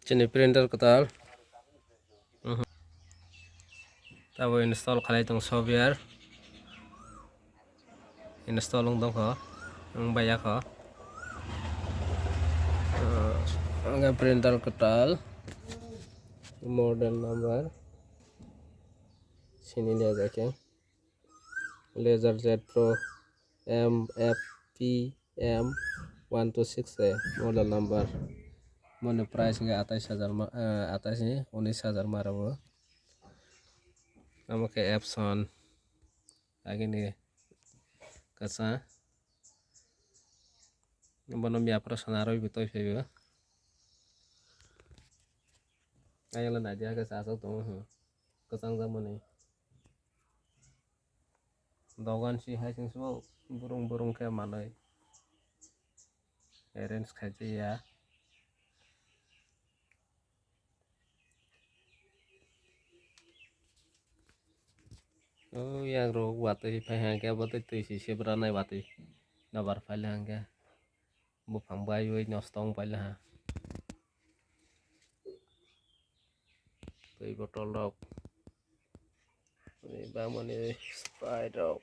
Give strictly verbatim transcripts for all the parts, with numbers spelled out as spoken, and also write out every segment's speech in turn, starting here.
Chini printer kwtal. Mhm. Tabo install khalai tong software. Install wng tongkho. Wng baiya kho. Uh, ang printer kwtal. Model number. Sini liya jake. Laser Z Pro M F P M one two six A model number. Moni price hwnkhe atais hajar ma, eh, atais ni unis hajar ma rwo. Amo khe Epson agini kwchang. Bono miya phoro sana rwi bo toi phaibo. Ayang le naidi hakhe chasok tongo hwn. Kwchang jakmani. Dogan si hai sing sw burung burung khe manwi arrange khaijaya. O yang rok watwi phai hang khe abo twi twi si sebra nai watwi nabar phai hang khe. Buphang baiwi nosto wng paila ha. Twi botol rok. Twi bangmani Sprite rok.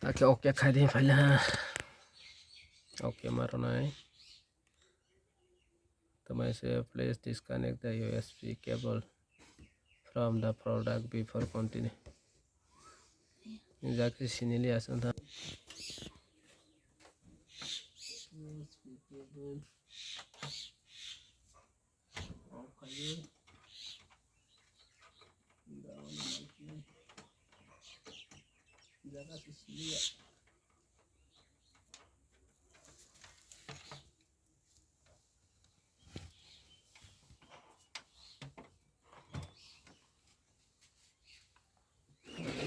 Takhe ok khai di paila ha. Ok ma rwnai. Tamai se, please disconnect the U S B cable from the product before continue. Jake sinili aswk tha.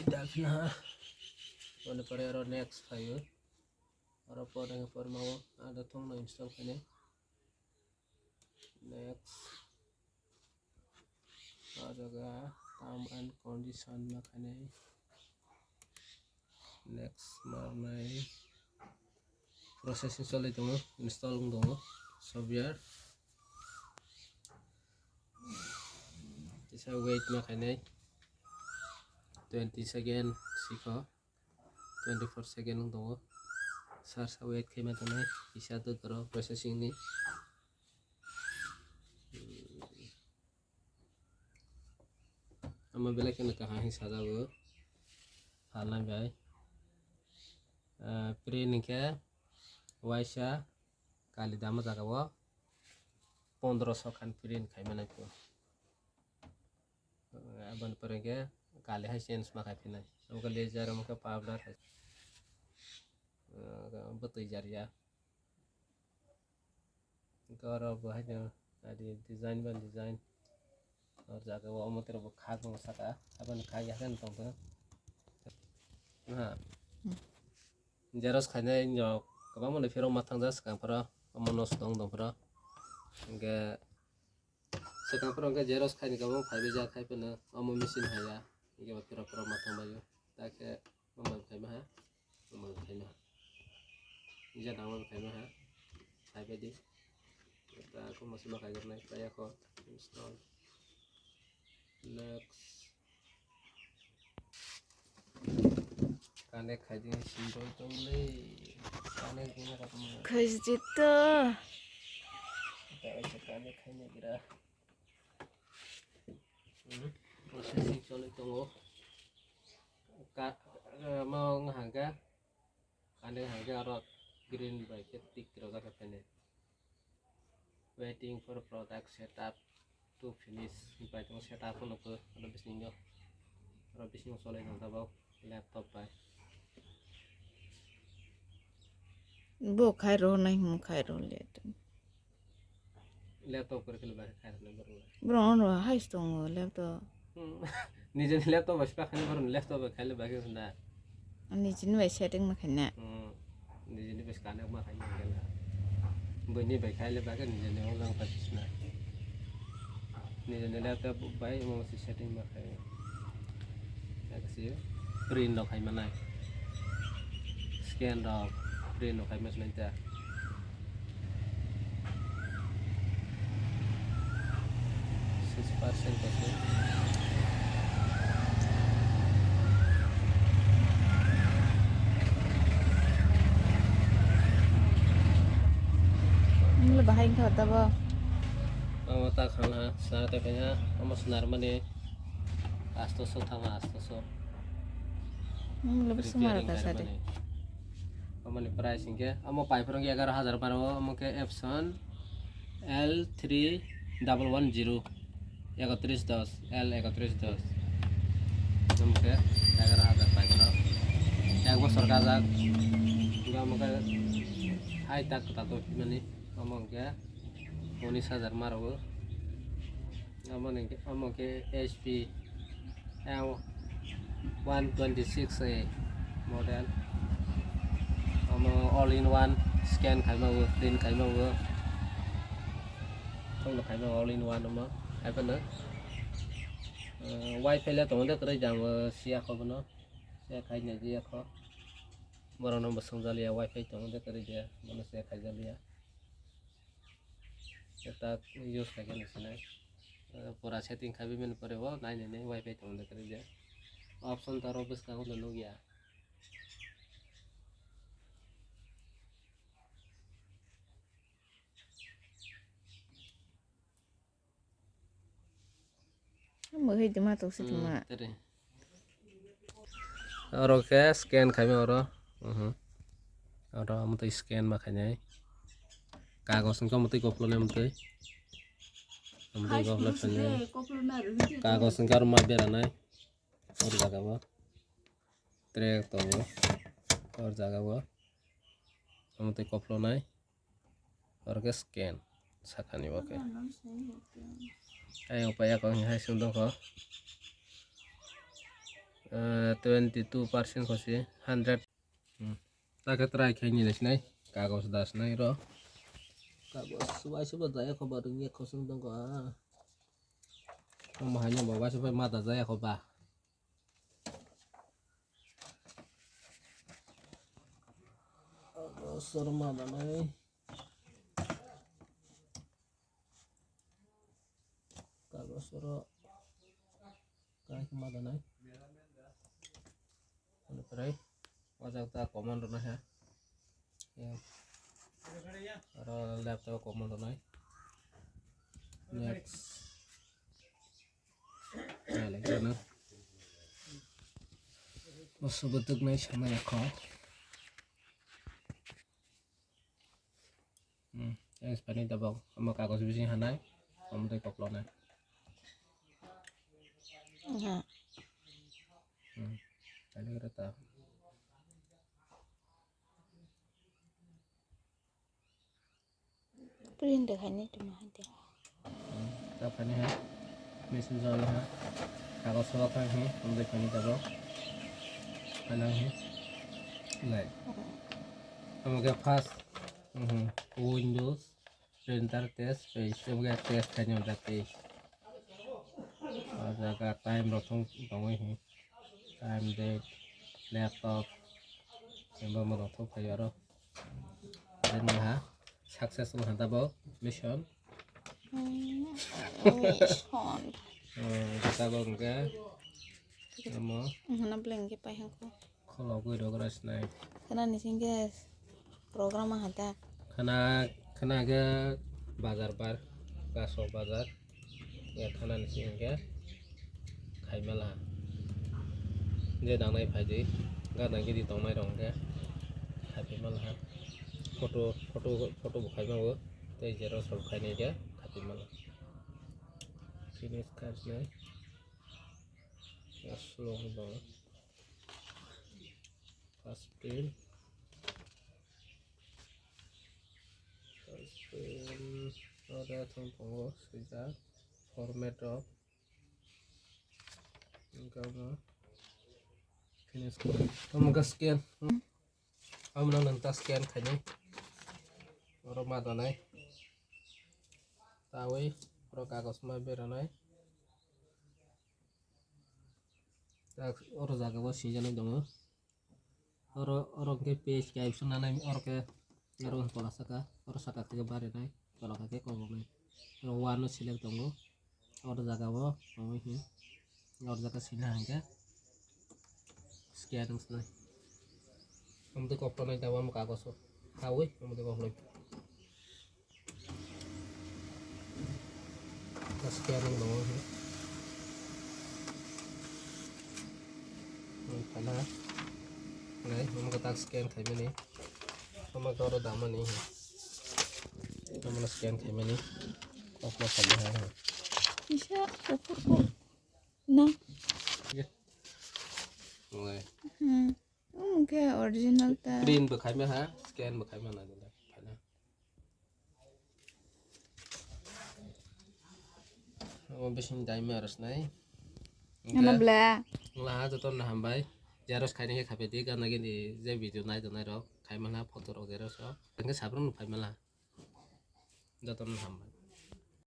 Dakna. Mane pore aro next phaio. Aro pore pormao ada thongno install khainai. Next. O jaga term and condition ma khainai. Next ma rwnai. Processing choli tongo, install wng tongo software. Kisa wait ma khainai. Twenty second sikho. Twenty four second wng tongo. Sar sa wait khaima tongnai. Kisa dotoro processing ni. Omo belai kheno kaham khe sajago. Phalnai bai. Ah, print hinkhe waisa kali dama jaga o pondro so khan print khaima nai kho. Aboni pore hinkhe kali hai change ma khai phinai. Omo khe laser, omo khe powder hai. Ah, bwtwi jar ya. Oro bo haino adi design ba design. O jaga o omo tere bo khak no saka. Aboni khak ya khe tong tong. Ha. Xerox khainai no kwbangma ni phirok ma thang jak swkang phoro. Omo no swtong tong phoro. Hinkhe swkang phoro hinkhe xerox khaini kwbangma phaibai jak khai phano omo machine haiya. Hinkhe bo phirok phirok ma thang bai o. Takhe Mobile khaima ha, mobile khaima ha. Nija dangma khaima ha, khai bai di. Ta ko masima khai gornai, kaya ko install. Next. Connect khai di, sim roi tong le. Connect di na ka tong. Khai di to. Ta aisa connect khai na gira. Hmm, processing choli tongo. Ka, eh, mo wng hangkhe, ani hangkhe oro green bai khe tick rwjak khe phainai. Waiting for product setup to finish. Bai tong setup phano khe oro bisingo, oro bisingo choli tong tabok laptop bai. Bo khai rw nai hwn khai rw le. Laptop kore kele bai khai rw nai borok le. Borok ono hai tongo laptop. Hmm. Nijeni laptop bai spa khai borok laptop bai khai le bai khai na. Nijeni bai setting ma khai na. Hmm. Nijeni bai connect ma khai na kele. Bini bai khai le bai nijeni online khai na. Nijeni laptop bai mo si setting ma khai. Kasi print rok khai manai. Scan rok. Print no khaima sinai ta. Six percent kasi. Mula bahai kha tabo. Omo ta khang ha, sar ta kanya, omo snar mani. Astoso thang ha, astoso. Mula Repairing bismar ka sade. Kaimani. Omoni price hinkhe, omo pipe rok egaroh hajar baro, omo khe Epson L three double one zero, ekotris dos, L ekotris dos. Omo khe egaroh hajar pipe rok. Ek bosor kajak. Hinkhe omo khe hai tak kwtal tongmani, omo hinkhe unis hajar ma rogo. Omo ni, omo khe H P L one twenty six A model. Omo all in one, scan khaima bo, print khaima bo. Thokno khaima all in one omo. Haiphano, eh, wifi le tongo de kwrwi jang bo siya kho bono. Siya khai nai jiya kho. Borok no bo swngjaliya wifi tongo de kwrwi de, bono siya khai jaliya. Eta use khaikhe nw sinai. Eh, pura setting khaibimani pore o nai nai nai wifi tongo de kwrwi de. Option ta oro bwskango no nukya. Mwkhwi tongma tokse tongma. Hmm, tere. Oro khe scan khaima oro. Mhm. Oro amtwi scan ma khainai. Kagos wngkha amtwi koplonai amtwi. Amtwi koplo khainai. Kagos wngkha aro ma beranai. Oro jaga o. Track tongo. Oro jaga o. Amtwi koplonai. Oro khe scan sakani bo khe. Ayang pai yakho hai sung dongkho. Eh, twenty two percent khosi hundred. Hmm. Ta khe try khai ni sinai. Kagos da sinai ro. Kagos waisa bo da yakho ba rung yakho sung dongkho. Omo haino bo waisa bai ma da ja yakho ba. Oro soro ma danai. Kagos oro kai ma danai. Ani pore o jaga ta common rwna ha. Oro laptop common rwnai. Next. Nai lai jana. Boso bwtwk nai sama yakho. Hmm, yang sepani tabok. Omo kagos bising hanai. Omo tei koplonai. Aha. Hmm. Tadi kira ta. Print de khaini tuma hante. Hmm, ta khaini ha. Machine jol ha. Kagos sabo khaini, um, de khaini tabo. Khaini ha. Lai. Omo khe first, mhm, Windows printer test page, omo khe test khaini, omo khe test. O jaga time rok thung tongwi hi. Time, date, laptop, emba mano thok phai aro. Then ha success wng ha tabok mission. Hmm, mission. Oh, tabok hwnkhe amo. Hana blank khe pai hangko. Khologwi rok rw sinai. Khwnani singkhe program aha ta. Khwna, khwna khe bazar bar, Kaso bazar. Ya khwnani singkhe khaimala. Je nangnai phaidi, gana gidi tongnai rok hwnkhe khaipai mala. Photo, photo, photo bo khaima o, tei xerox rok khainai khe khaipai mala. Finish khasinai. Ya slow bo. First print. First print. Oro thang tongo swijak format rok. Wngkha omo finish khe. Omo wngkha scan. Omo no nang ta scan khainai. Oro ma donai. Tawi oro kagos ma beranai. Tak oro jaga o swijak nai tongo. Oro, oro hwnkhe page kaisa nanai, oro khe, oro hwnkhe tola saka, oro saka khe barinai, tola khe koloknai. Oro one no select tongo, oro jaga o, omo hi, oro jaga sina hwnkhe scan wngsinai. Omo twi koktonai da, omo kagoso hawi, omo twi koklai. Scan wng tongo. Wng phaina. Nai, omo kwtak scan khaimani. Omo khe oro damani. Omo scan khaimani. Kokma khaimani. Kisa kuphur kok. Na. Nai. Hmm. Omo khe original ta. Print bo khaima ha, scan bo khaima na. Phaina. Omo bising daima rwsnai. Hwnba ble. Wngla ha, jotono hambai. Xerox khaina khe khape di, gana gini je video nai tongnai rok, khaima na photo rok xerox rok. Hwnkhe sabrumno phaima la. Jotono hambai.